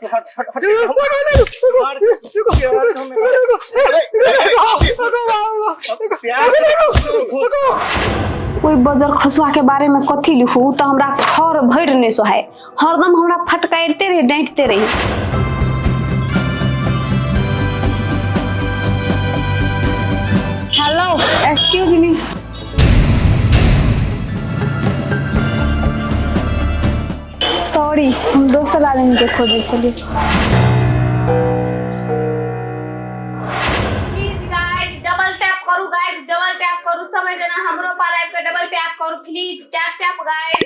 हट हट हट ओहि बजर खसुआ के बारे में कथी लिखू उ तऽ हमरा खर भरि नहि सोहाय, हरदम हमरा फटकारिते रहे, डांटते रहे। हेलो, एक्सक्यूज मी, सॉरी, हम दोसर आदमी के खोजै छलियै। प्लीज गाइस, डबल टैप करू। गाइस, डबल टैप करू। सब जना हमरो पर आबि के डबल टैप करू please. Tap tap guys.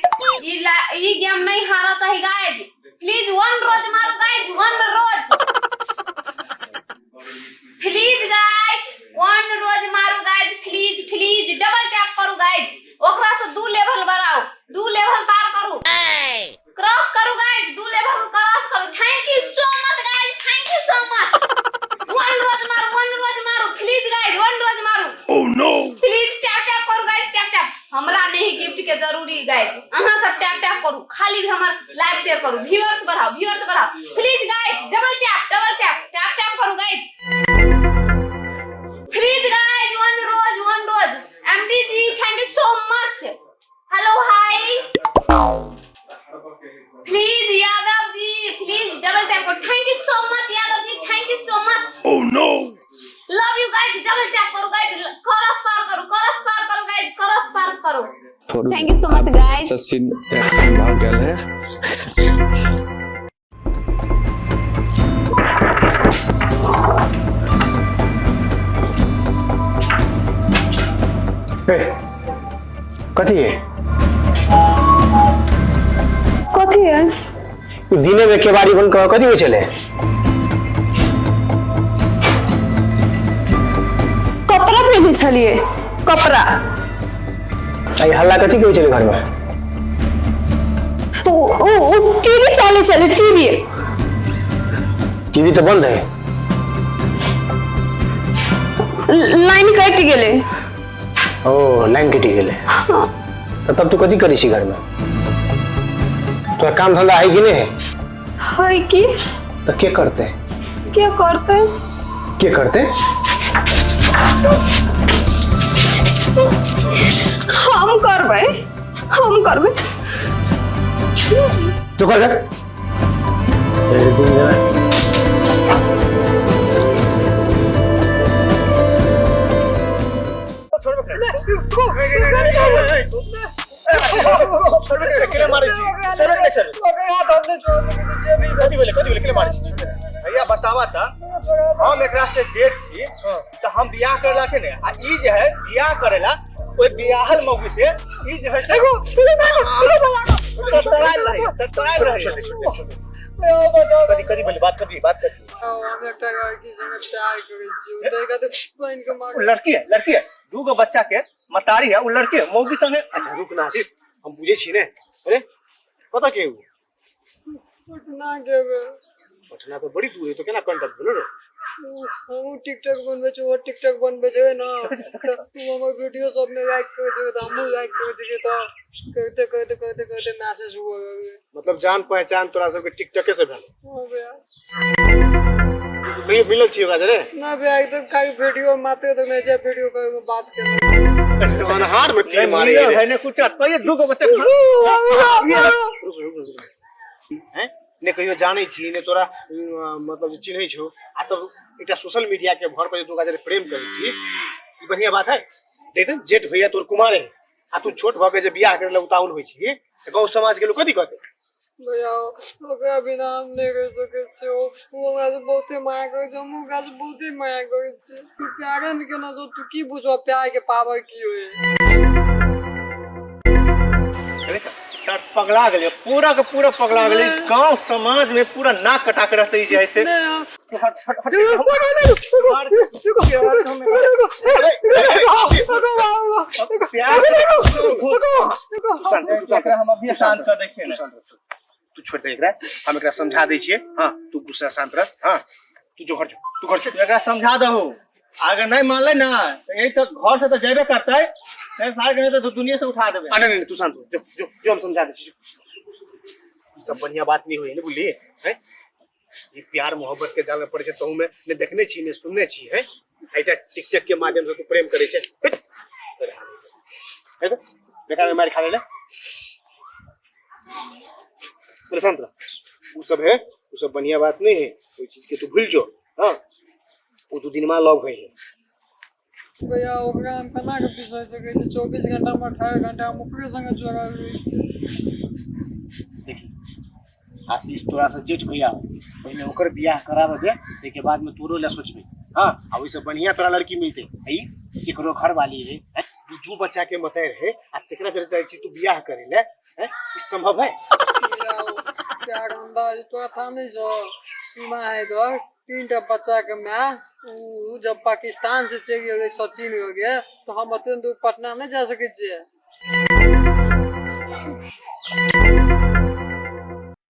E game नहीं हारा चाहिए गाइस। प्लीज वन रोज मारू guys, one rose please. Guys, one rose मारू guys, please please. Double tap करू गाइस। ओकरा से 2 लेवल बढ़ाओ, 2 लेवल पार करू, क्रॉस करू गाइस, 2 लेवल क्रॉस करू। Thank you so much guys, thank you so much. One rose मारू, वन रोज मारू प्लीज गाइस, वन रोज मारू। Oh no, please tap tap करू गाइस, टैप टैप। हमरा नहीं गिफ्ट के जरूरी गाइस, अहाँ सब टैप टैप करू, खाली भी हमर लाइव शेयर करू, व्यूअर्स बढ़ाओ, व्यूअर्स बढ़ाओ please guys. Double tap, double tap, tap tap करू guys please. Guys, one rose, one rose. MD ji, thank you so much. Hello, hi, please Yadav ji, please double tap करू। Thank you so much Yadav ji, thank you so much. Oh no, love you guys. Double tap करू guys, cross पार करू, cross पार करू guys, cross पार करू। Thank you so much guys. Sachin action भाग गेल है। ए, कथी है? कथी है? ई दिने में केबाड़ी बंद कऽ कथी होइ छलै? कपड़ा पहिने छलिए, कपड़ा। आ ई हल्ला कथी के होइ छलै घर में? ओ ओ ओ टीवी चले छलै, टीवी। टीवी तऽ बंद है। लाइन कटि गेलै। ओ, लाइन कटि गेलै तऽ तब तू कथी करै छी घर में? तोरा काम धंधा है कि नहि है? है की। तऽ के करतै? के करतै? के करतै? हम करबै, हम करबै। जो कर। दिन जरा भैया, बतावा था, हम एकरा से जेठ छी तऽ हम बियाह करला के ने, आ ई जे है बियाह करेला ओइ बियाहल मौगी से। ई जे है से तड़तड़ायल रही, तड़तड़ायल रही। कथी कथी बोली? बात कथी, बात कथी? हम एकटा लड़की संगे प्यार करै छी, ओ ताहि खातिर बहिन के उ मार। लड़की है, लड़की है, दू गो बच्चा के मतारी है। उ लड़की है, मौगी संगे। अच्छा रुक ना आशीष, हम बुझै छी ने। अरे, कतऽ के उ? पटना के बे। पटना तऽ बड़ी दूर है, तो केना कांटेक्ट भेलो रे? हमहूँ टिकटॉक बनबै छी, ओहो टिकटॉक बनबै छै ने, तऽ तू हमर वीडियो सब में लाइक करै छै तऽ हमहूँ लाइक करै छियै, तऽ करिते करिते करिते करिते मैसेज हुअ लगलै। मतलब जान पहचान तोरा सबके टिकटके से भेल? हाँ भैया। कहियो मिलल छी ओकरा से रे? ना भैया, एकदम खाली वीडियो मात्र तऽ नहि छै, वीडियो कॉल में बात केलहुँ। अन्हार में तीर मारे मिलल रे। है ने कुछ, कहियो दू गो बच्चा रुक, रुक, रुक। हैं, ने कहियो जानै छी ने तोरा, मतलब जे चिन्है छौ, आ तब एकटा सोशल मीडिया के भर पर जे तू ओकरा जरे प्रेम करै छी, ई बढ़िया बात है? देख, जेठ भैया तोर कुमार है आ तू छोट भऽ के जे बियाह करे ला उताहुल होइ छी, तऽ गाँव समाज के लोग कथी कहतै? भैया, ओकरा बिना हम नहि रहि सकै छियै। ओ हमरा से बहुते माया करै छै, हमहूँ ओकरा से बहुते माया करै छियै। तू प्यारे ने केना छौ, तू की बुझबह प्यार के पावर की होइ है। सर, पगला गेलै, पूरा के पूरा पगला गेलै। गांव समाज में पूरा नाक कटा के रहते जे है से। नहि हम हट हट हट। एकरा हम अभी शांत कर दै छियै ने। तू छोड़ दे एकरा, हम एकरा समझा दै छियै। हाँ, तू गुस्सा शांत रह। हाँ, तू जो घर जो, तू घर जो। एकरा समझा दहु, अगर नहीं मानले ना तो यही तो घर से तो जेबे करते नहीं, सार के नहीं तो दुनिया से उठा देबे। आ, नहीं नहीं, तू शांत हो, जो जो जो, हम समझा दै छियै, जो। ई सब बढ़िया बात नहीं हुई ने, बुझलिए हैं? ई प्यार मोहब्बत के जाने पड़े छै, तहू में ने देखने छी ने सुनने छी है। एकटा टिकटॉक के माध्यम से तू प्रेम करे छै। हट। है तो बेकार में मार खा ले। बोले शांत रह, उ सब है, उ सब बढ़िया बात नहीं है, कोई चीज के तू भूल जो। हाँ, वो दू दिन में लव है। भैया ओकरा हम केना के बिसरि सकै छी? 24 घंटा में 18 घंटा हम ओकरे संगे जुड़ल रहै छी। देखी आशीष तोरा से जेठ भैया हो, पहले ओकर बियाह कराबे दे, ताहिके बाद में तोरो ले सोचबे। हाँ, आ ओहिसे बढ़िया तोरा लड़की मिलते। ई केकरो घर वाली है, हैं? दू दू बच्चा के मतार है आ तेकरा जरे चाहे छी तू बियाह करे ले, हैं? ई संभव है? भैया, ओ प्यार अंदाज तोरा था नहीं जो सीमा है इधर 3टा बच्चा के माय उ जब पाकिस्तान से चलि गेलै सचिन हो गया तो हम अत्यंत दूर पटना नहीं जा सकै छियै।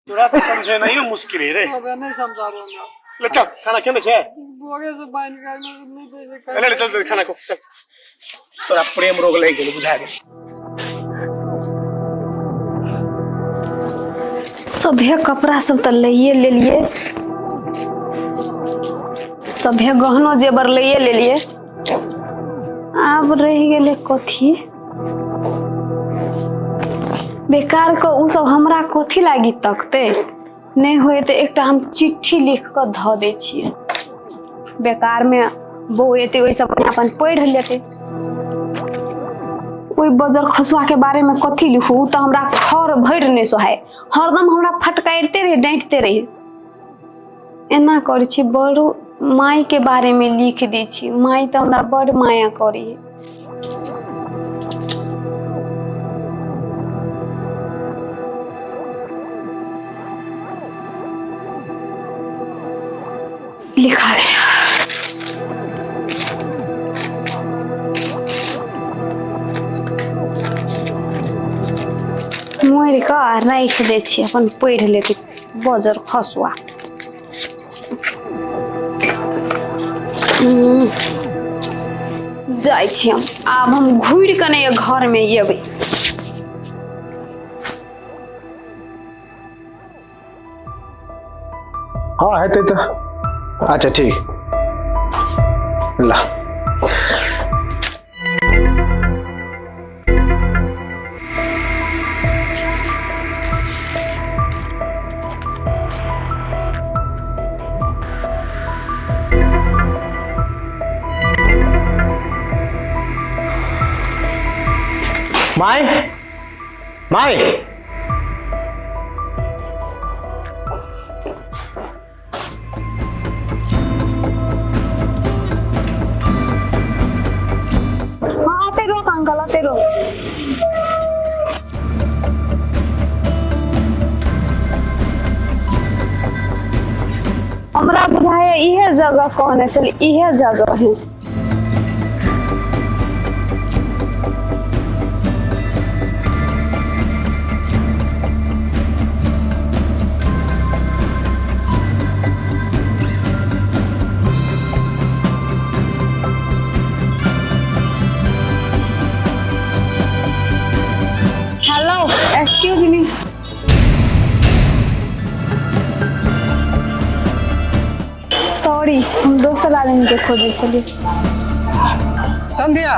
तोरा तो समझे नहीं मुश्किल है रे। अब नहीं समझा रहा हूँ। ले चल, खाना केने छै? बोरे से बांध के नहीं दे सकै। ले ले चल, चल खाना को चल। तोरा प्रेम रोग लागि गेल बुझा गेल। सभे कपड़ा सब तऽ लैए लेलिए, सभे गहनो जेबर लैए लेलिए, आब रहि गेलै कथी बेकार के उ सब हमरा कथी लागी तकते नहीं होए तऽ एकटा हम चिट्ठी लिख कऽ धऽ दै छियै। बेकार में बहू एतै ओहि सब अपन पढ़ि लेतै। ओहि बजर खसुआ के बारे में कथी लिखू, उ तऽ हमरा खर भरि नहि सोहाय, हरदम हमरा फटकारिते रहे, डाँटिते रहे। एना करै छी, बड़ो माई के बारे में लिख दै छी, माई तऽ हमरा बड़ माया करै है। लिखा गेल। मोड़ि कऽ आ राखि दै छी, अपन पढ़ि लेतै बजर खसुआ। जाइ छी हम, आब हम घुरि कऽ नहि घरमे एबै। हाँ हेतै तऽ अच्छा ठीक ला। My my हाँ आते रोक अंकल, आते रोक। हमरा बुझाए इहे जगह कहने छल, इहे जगह है। हेलो, एक्सक्यूज मी, सॉरी, हम दोसर आदमी के खोजे छलिए। संध्या,